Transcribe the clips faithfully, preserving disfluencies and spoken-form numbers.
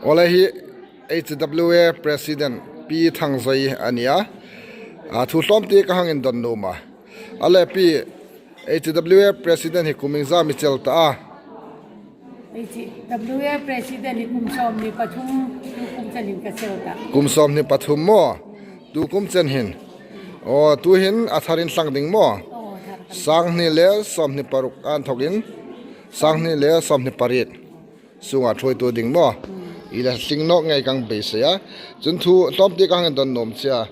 Awle, hi H W A President Pi Thangzoi a nih a. A, thu tlawmte ka hang indon nuom a. Awle Pi, H W A President hi kum iengzam i chel ta a? H W A President hi kum sawmhni pathum, tu kum chen hin ka chel ta. Kum sawmhni pathum maw? Tu kum chen hin. Aw, tuhin a tharin thlang ding maw? Aw, thar kan. Sanghni le sawmhni paruk a inthokin, sanghni le sawmhni pariet sunga thuoitu ding maw? Hmm. I la tling nawk ngei ka beisei a. Chun thu tlawmte ka hang indon nuom che a.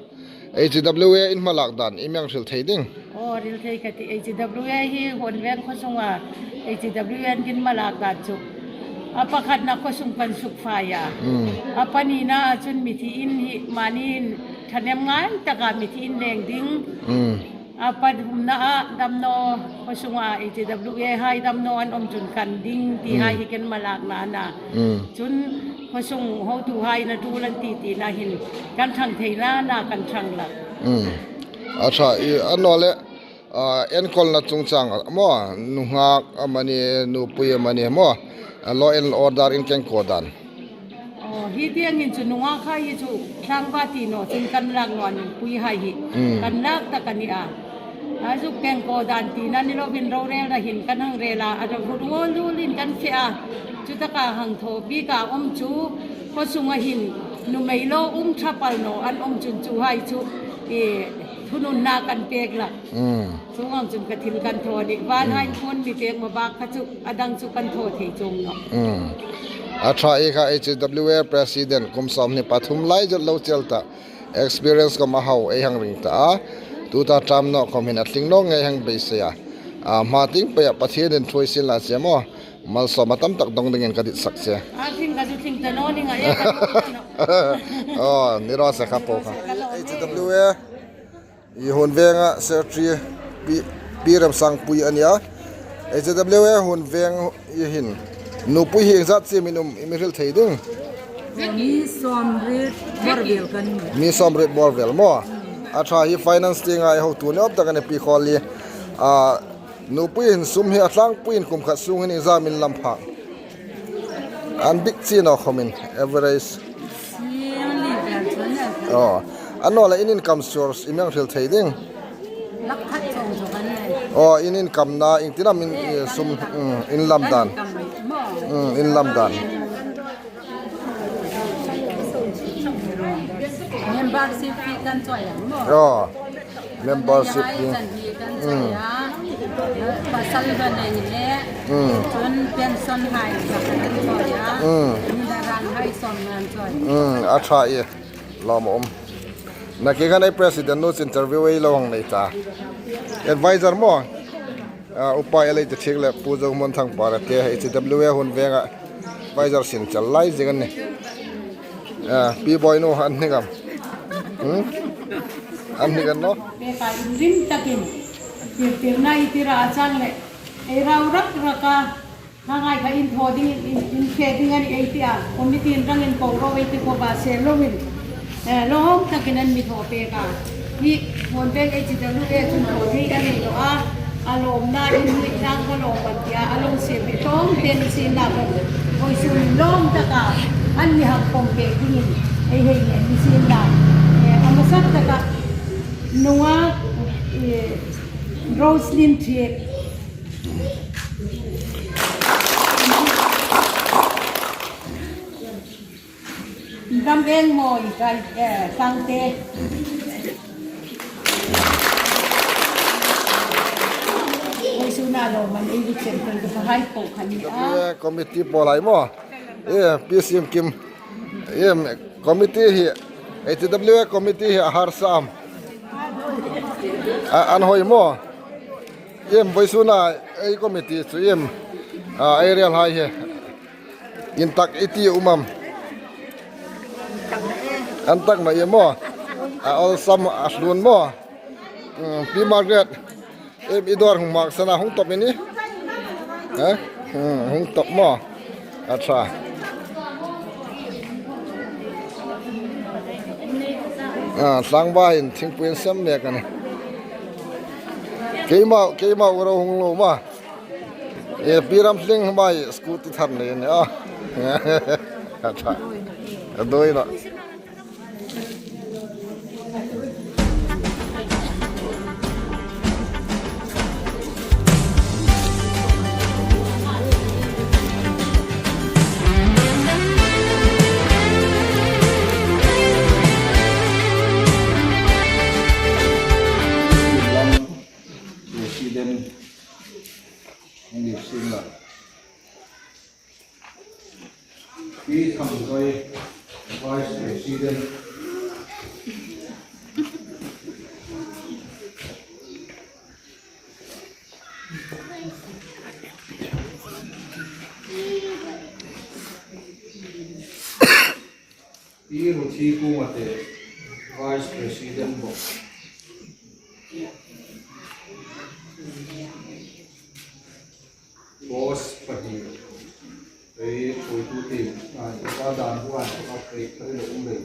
H W A in hmalak dan i mi hang hril thei ding? Aw, hril thei ka tih. H W A hi Huonveng khaw sunga H W A in hmalak dan chu, a pakhatna khaw sung kan sukfai a. Hmm. A panina chun mithi in hi mani in thahnem ngai taka mithi in leng ding. Hmm. A pathumna a damnaw khaw sunga H W A hai damnaw an um chun kan ding ti hai hi kan hmalakna a na. Mm. Chun khaw sung hotuhai na tul an ti tina hin kan thang theina na kan thang hlak. Mm. A ṭha, i, annawleh, a, enkawlna chungchang maw, nunghak amanih, nupui amanih maw, a, law and order in keng ko dan. Aw, hi tieng hin chu nunghak hai hi chu tlangva ti naw chun kan lak naw a, nupui hai hi. Mm. Kan lak tak a nih a. A zuk keng ko dan tina ni lovin rorelna hin kan hang rel a, a ro ru ru lulin kan fe a. Chutaka hang thaw bik a um chu khaw sunga hin numei lo um ṭha pal naw an um chun chu hai chu, e, thununna kan pek hlak. Mm. Chuong ang chun ka thil kan thaw a nih. Van hai phone mi pek ma bak kha chu, a dang chu kan thaw thei chuong nawh. Mm. A ṭha, i kha H W A President kum sawmhni pathum lai zet lo chel ta. Experience khom a hau ei hang ring ta a. Tuta ṭam naw khom hin a tling nawk ngei hang beisei a. A, hma tieng peia Pathienin thuoi sien la che maw. Malsawm a tam tak dong dingin ka ditsak che. A tling ka zu tling ta naw ning a, e ka zu tling ta naw. Aw, ni raw se kha po kha. H W A i Huonvenga Secretary Pi, Pi Remsangpui a nih a. H W A Huonveng hi hin nupui hi iengzat siemin um i mi hril thei ding? Mi sawmriet bawr vel kan nih. Mi sawmriet bawr vel maw? A ṭha, hi finance tienga ei hotu ni awm tak a nih Pi Khawlli. A, nupui hin sum hi a tlangpuiin kum khat sung hin iengzam in lam phak? An bik chi naw khomin, average. Aw, annawleh in income source i mi hang hril thei ding? Lak khat chuong chu kan nei. Aw, in income na, iengtin am in, eh, sum, mm, in lam dan. Mm, in lam dan. Membership fee kan choi ang maw? Aw. Membership hi. Hai chan hi kan choi a. Pasal ba nei le. Mm. Chun pension hai kan choi a. Mm. Ni da ran hai sawm kan choi. Mm, a ṭha i. Lawm a um. Nakie khan ei president nu chu interview ei lo hang nei ta. Advisor maw? A, upa L A te thik le Pu Zohmun Thangpara te, H W A Huonvenga advisor sin chal lai zing an nih. A, Pi Bawinu an hnik am? Hmm? An hnik an naw? Peka inrim takin tirtirna i tir a chang le, ei rau rak rak a, hmangai kha in thaw ding, in, in fe ding a nih ei ti a, committee in rang inko ro ei ti khawpa se lovin, eh, lawm takin an mi thaw pek a. Hi Huonveng H W A chun thaw thei a nei naw a, a lawmna in hi tlangva lawm kan ti a, a lo siem hi tlawm te ni sien la khom, vawisun lawm taka an mi hang pawm pek dingin ei hei ngen ni sien la. Eh, a hmasa taka nunga, eh, Roselyn Thiek. Dam eng maw i kai, eh, Tangte. Oi, suna lo man ei ri chen chen ka hai po khan ni a. W A committee po lai maw? Eh, Pi Siemkim. Em, committee hi, H W A committee hi a harsa am? A, an hoi maw? Em, vawisuna ei committee chu em, a, ei rel hai hi. Intak i ti um am? An tak naw em maw? A awlsam a hlun maw? Mm, Pi Margaret, em, i dawr hung mak sana hung tawp i ni? Ha? Hmm, hung tawp maw? A ṭha. A, tlangva in thingpui an sem mek a nih. Keima, keima u ro hung lo maw. E, Pi Ramhling mai scooty thar nei a nih a. A doi lo. President, Pi Thangzoi, Pi Thangzoi, Vice President. Pi Ruthi Kumate, Vice President bawk. Boss pahni. Ei, khuoitu team, a, ka dan buan ka pei ka lo um lei.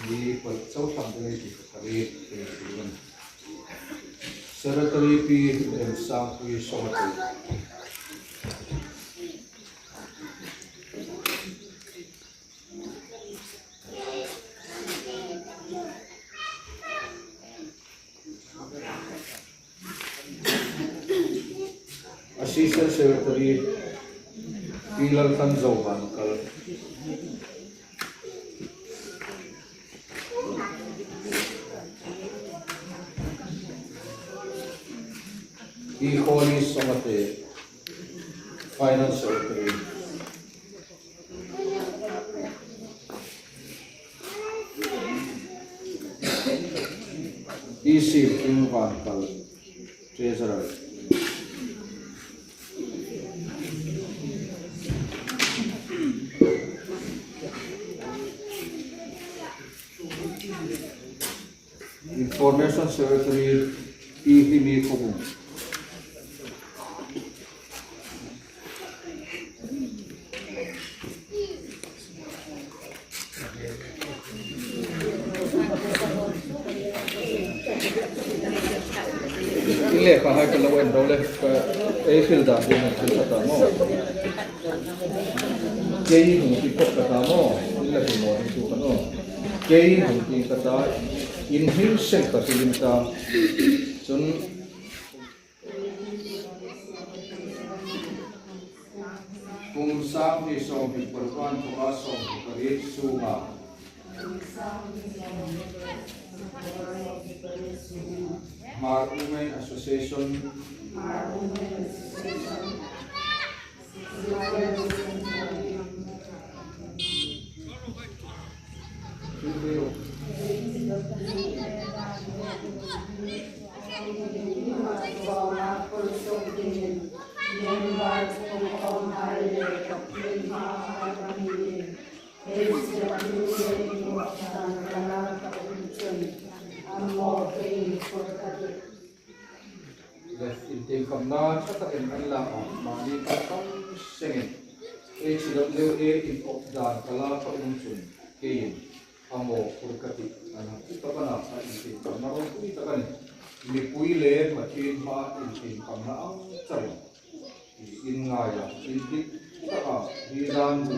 Ni pal chau tham ding ti ka ri, ei, ti kan. Secretary Pi Remsangpui Songate. Assistant Secretary Pi Lalthanzo Vankal. Pi Khawli Songate, Finance Secretary. Pi Sirkim Vankal, Treasurer. Information Secretary Pi Himi Khobung. Inle ka hai ka lo en ro le, ka ei hril dan ding an hril ka ta maw. Kei hung ti khop ka ta maw, in la ti maw, in tu ka naw. Kei hung ti ka ta, in hming seng ka hril in ta. Chun, kum sang hni sawmhni pariet, sawmhni pariet sunga Hmar Women Association. Le intiengkamna ṭha takin an la a, mani ka tam sengin H W A in awp dan ka la ka um chun keiin a mawphur ka tih, a nang chu ka pana a intiengkamna ropui tak a nih. Mipui le Pathien hmaa intiengkamna ang charin in ngaia, in dik taka hi dan bu,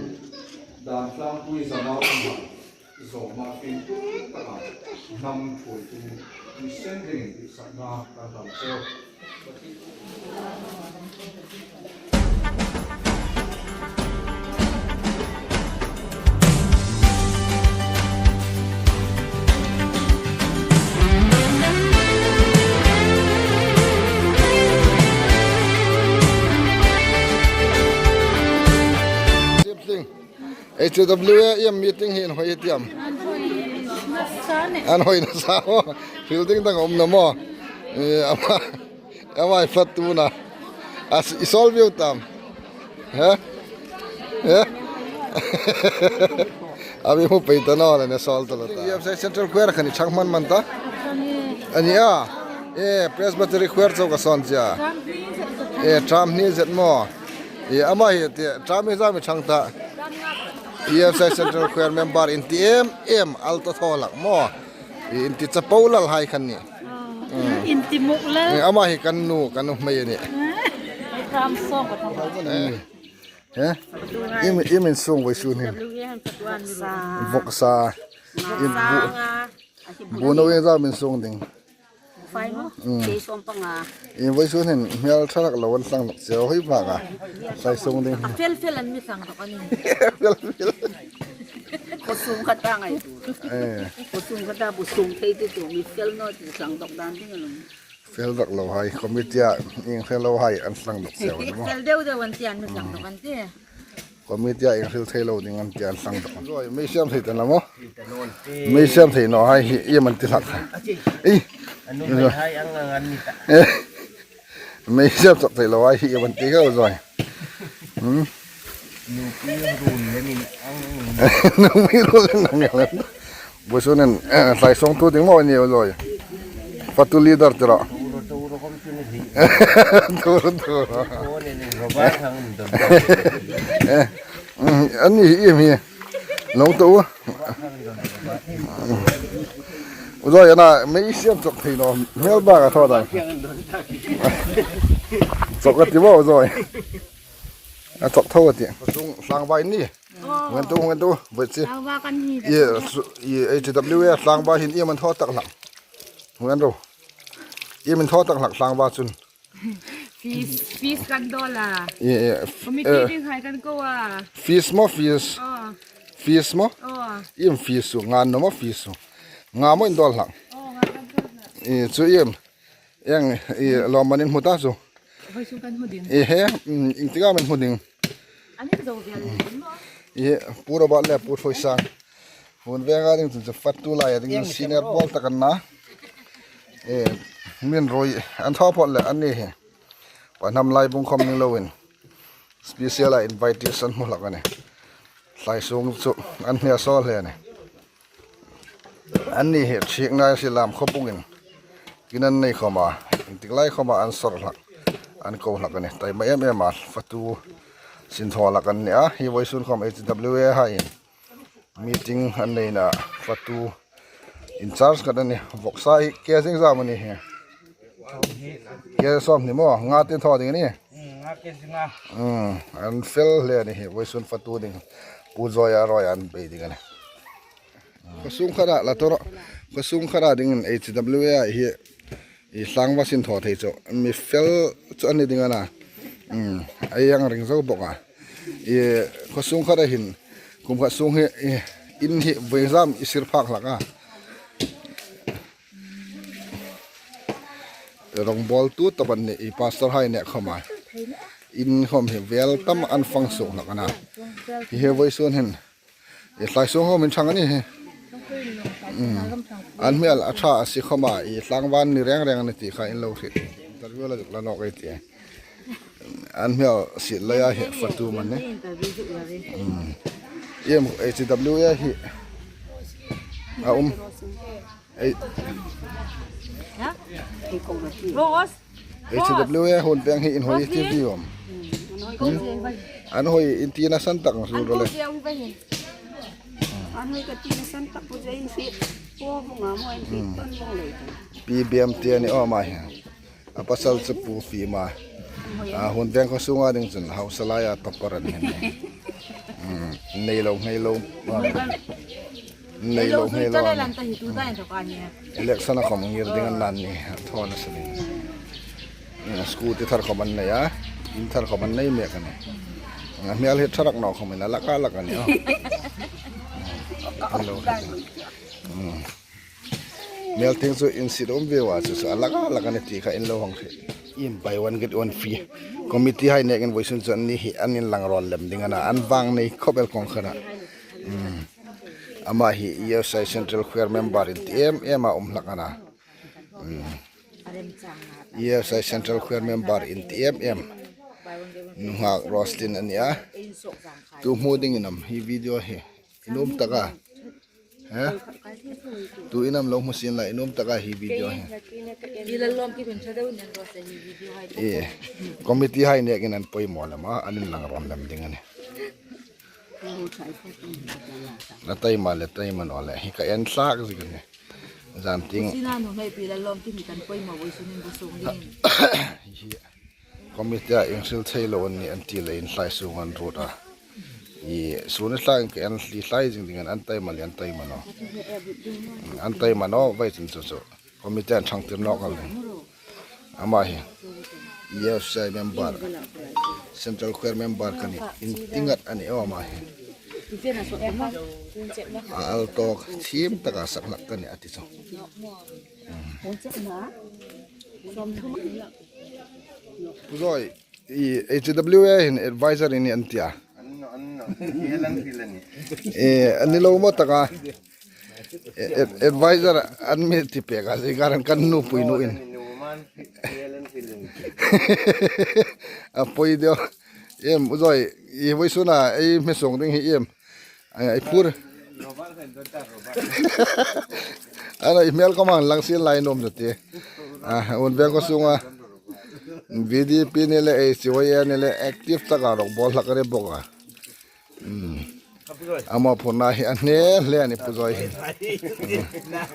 dan tlangpui zama um zawma fimkhur taka hnam ṭhuoitu mi sen dingin hrietsakna kan hril cheu. H W A meeting hi an hoi tiam. An hoi nasa maw. Building dang um naw maw. Eh, ama, ama i fat tu na. As i solve u tam. He? He? A mi hmu pei ta naw le, ne solve ta lo ta. E F C Central Choir kha ni chang man man ta. A nia. E, Presbytery Choir chau ka sawn cia. E, term hni zet maw. E, ama hi te, term hi zam i chang ta. E F C Central Choir member in ti em em, alto thaw lak maw. E, in ti chapo lal hai khan ni. In ti muk lal. E, ama hi kan nu, kan nu hmei a nih. Term song ka thaw. E. He? Iem, iem in sung vawisun hin? Vawksa. Iem bu, bu naw ieng zat am in sung ding? Iem vawisun hin hmel ṭha rak lo an thlang nawk cheu hoi bak a. Hlai sung ding. Fel fel an mi thlang nawk a nih. Fel fel. Khawsung khat a ngai. Eh. Khawsung khat a bu sung thei ti chu mi fel naw ti thlang nawk dan ding a lo. Fel rak lo hai, committee-a ieng fel lo hai an thlang nawk cheu a ni maw? Fel deu deu an ti an mi thlang nawk an ti. Committee-a ieng fel thei lo ding an ti an thlang nawk. Zoi, mei siam thei ta naw maw? Mei siam thei naw hai hi iem an ti hlak. Ei. Anu mei hai ang ang an ni ta. Eh. Mei siam chawk thei lo hai hi iem an ti kha zoi. Hmm? Nupi rul le min ang. Nupi rul le min ang. Vawisun hin, eh, hlai sung tu ding maw ni zoi. Fatu leader tira. Turo, turo kom tu ni hi. Turo, turo. Ko ni ni roba thang dun. Eh, mm, an ni hi iem hi. Lo tu. Zoi ana mei siam chawk thei naw. Hmel bak a thaw dan. Chawk a ti maw zoi. A chawk tho a ti. Sung tlangvai ni. Hung en tu, hung en tu, vawt si. Tlangva kan ni. Ye, su-, ye, H W A tlangva hin iem an thaw tak hlak. Hung en ro. Iem an thaw tak hlak tlangva chun. Fees, fees kan dawl a. Ye, ye. Committee ding hai kan ko a. Fees maw, fees. Oh. Fees maw? Oh. Iem fees chu, nga naw maw fees chu. Nga maw in dawl hlak. Oh, nga kan dawl hlak. Ye, chu iem. Eng, i, lawmman in hmu ta chu. Vawisun kan hmu ding. I he, mm, ieng tik am in hmu ding. An in zo vel ding maw? I he, Pu Robert le Pu Thawisang. Hun venga ding chun chu fatu laia ding senior pawl tak an na. E, min rui, an thaw phawt le an ni hi. Pa hnam lai bung khom ni loin. Special a invitation hmu hlak a nih. Hlai sung chu an hmel sawl hle a nih. An ni hi thik nai si lam khawpungin kin an nei khawm a, intik lai khawma an sawr hlak, an ko hlak a nih. Taima em em a fatu sinthaw hlak an ni a, hi vawisun khawm H W A hai meeting an neina fatu in charge khat a nih. Vawksa hi ke zing zam a ni hi. Ke sawm ni maw, nga tin thaw ding a ni. Mm, nga ke zinga. Mm, an fel hle a ni hi, vawisun fatu ding. Pu Zoia ruoia an bei ding a nih. Khawsung khata, la tawr, khawsung khata dingin H W A hi, i tlangva sinthaw thei chu, mi fel chu an ni ding a na. Mm, a ieng ring zo bawk a. I khawsung khata hin, kum khat sung hi, i, in hi vawi zam i sir phak hlak a. Rongbawltu tawp an ni, i pastor hai nek khawma. In khawm hi vel tam an fang suok hlak a na. Hi hi vawisun hin. I hlai sung khawm in chang a ni hi. Mm. An hmel a ṭha a si khawma, i tlangva ni reng reng a ni ti kha in lo hriet. Interview la zuk la nawk ei ti. An hmel sit leia hi fatu man ni. Mm. Iem H W A hi. A um. Ei. Rose. H W A hun veng hi inhawi ti viewam. An hawi in tina san tak ru le. An hawi ka tina san tak pu jain si. Po bu nga mo in si pan mo le. Pi biam ti a ni aw ma hi. A pasal chu Pu Fima. A hun veng khawsunga ding chun hausa laia topper an ni. Mm, nei lo, nei lo. Nei lo, nei lo. Election a khawm ngir ding an nan ni, a thaw nasa ding. Scooty thar khawm an nei a, in thar khawm an nei mek a nih. A hmel hi ṭha rak naw khawm in a lak a lak a nih. Hmel tieng chu in sit um vieu a chu, chu a lak a lak a nih ti kha in lo hang hre. Iem buy one get one free. Committee hai nekin vawisun chu an ni hi an inlang rawl lem ding a na, an vang nei khawp el kawng kha na. Ama hi E F C I Central Choir member in ti em em a um hlak a na. E F C I Central Choir member in ti em em. Nunghak Roslyn a ni a. Tu hmu dingin am hi video hi. In um tak a. He? Tu in am lo hmu sien la, in um tak a hi video hi. E, committee hai nekin an poimaw lem a, an inlang rawn lem ding a nih. La taima le taima naw le, hi ka en thlak zik a nih. Zan tieng. Sina nu mai pi la lom ti mi kan poimaw voi sunin bu sung ding. Hi. Committee-a inhril thei lo an ni an ti leiin hlai sung an ruot a. I sun ni hlai ka en hli hlai zing ding an, an taima le an taima naw. An taima naw, vai chun chu chu. Committee an thangtir nawk a leng. Ama hi E F C I member, Central Choir member ka ni, in tingat a ni aw ama hi. A alto thiem taka sak hlak ka ni a ti chu. Pu Zoi, i H W A hin advisor i ni an tia. An naw, an naw. Thil an thil a ni. E, an ni lo maw taka. E, ad-, advisor an mi ti pek a, zing kar an kan nu pui nu in. An nu man, thil an thil a ni. A pui deu. Em, U Zoi, i vawisuna, ei hme sung ding hi em. Ai, ai phur. Robert kan don ta, Robert. Ano, i hmel ko mang lang sin lai nom ti. A, un veng ko sunga. V D P ni le, A C Y A ni le, active taka rawng bawl hlak a ni bawk a. Hmm. A mawphurna hi a hne hle a ni Pu Zoi hi.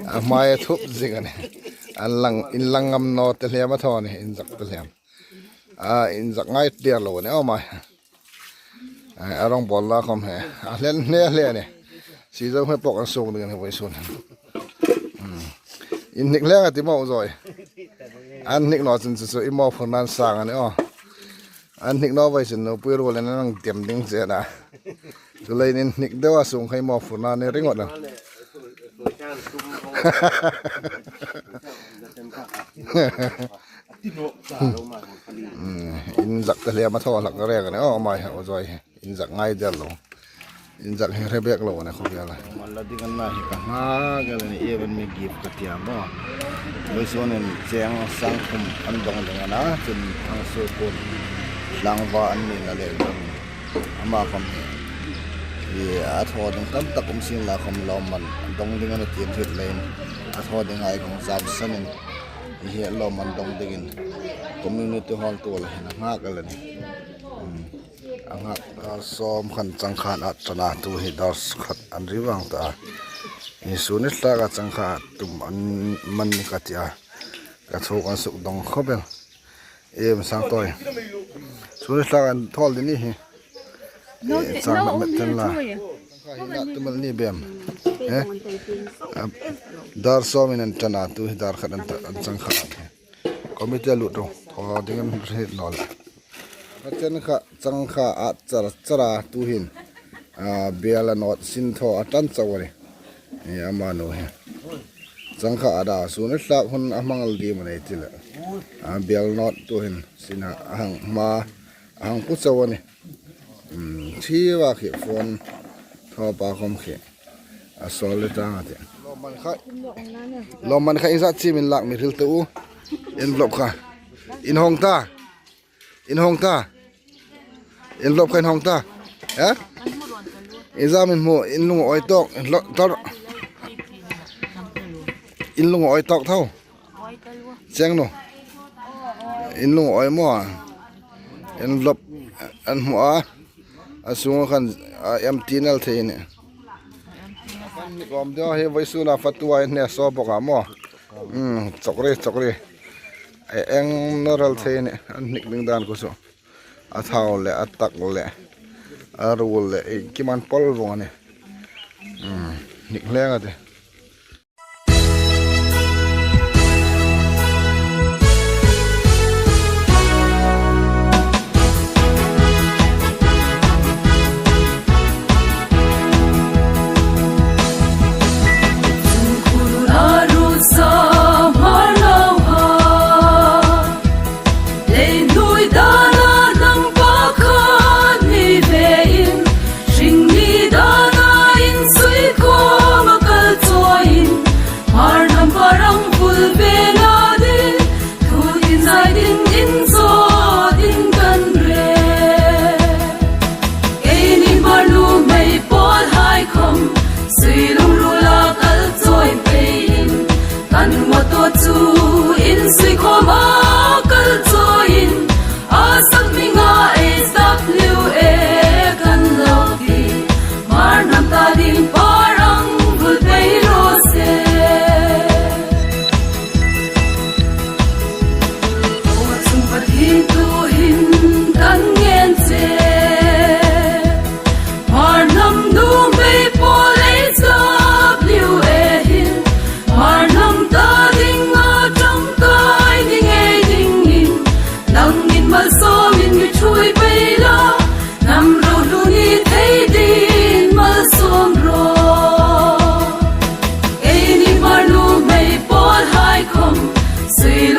A hmai thup zing a ni. An lang, inlang ngam naw te hle ma thaw ni, inzak te hle. A, inzak ngai der lo ni aw mai. A, a rawng bawlna khom hi a hlen hne hle a ni. Sizo hme pawk an sung ding a ni vawisun. Hmm. Inhnik hle a ti maw U Zoi. An hnik naw chun chu chu i mawphurna an sang a ni aw. An hnik naw vai chun nupui ruolin an hang tem ding che a na. Chuleiin inhnik deu a sung khai mawphurna ni ringawt a. Hmm, inzak te hle ma thaw hlak reng a ni aw mai U Zoi. Inzak ngai der lo. Inzak hi hre bek lo a ni khawvel a. Mal la ding an na hi ka nghak el a ni, em an mi gift ka ti a maw. Vawisun hin cheng sang thum an dong ding a na, chun ang su kun tlangva an ni na le dong. Ama khom hi. I a thaw ding tam tak um sin la khom lo man dong ding a ni ti an hriet leiin. A thaw ding ai kong zam sanin. I hi lo man dong dingin. Community hall tu la hin a nghak el a ni. Hmm. A nghak dar sawm khan changkhat at chana tu hi dar khat an ri vang ta a. I sun ni hlak a changkhat tum an man ni ka ti a. Ka thuk an suk dong khawp el. Em sang tawi. Sun ni hlak an thawl ding ni hi. No, eh, te-, chang no, met ten la. Changkhat hi lak tum el ni bem. Eh? A, dar sawmin an chana tu hi dar khat an ta-, an changkhat hi. Committee a lut ro, thaw ding an hriet naw le. A chen kha, changkha at char char a tu hin, a, biel a nawt sin thaw a tan chau a ni. E, ama nu hi. Changkha a da, sun ni hlak hun a hmang el ding a ni ti le. A, biel nawt tu hin, sin a hang hma, a hang pu chau a ni. Hmm, thi va khi phone thaw pa khom khi. A sawl le tang a ti. Lawmman kha, lawmman kha iengzat chim in lak mi hril ta u. Envelope kha. In hawng ta. In hawng ta. Envelope kha in hawng ta. Ha? Iengzat am in hmu, in lungawi tawk, in lo, tar. In lungawi tawk tho. Cheng nu. In lungawi maw a. Envelope an hmu a. A sunga khan, a, empty nal thei ni. Kan ni kawm deu hi vawisun a fatu a in hne saw bawk a maw. Hmm, chawkri, chawkri. E, eng na ral thei ni. An hnik ding dan ko chu. A thau le, a tak le. A ru le, e, kiman pal vong a ni. Hmm, hnik hle nga te. Sui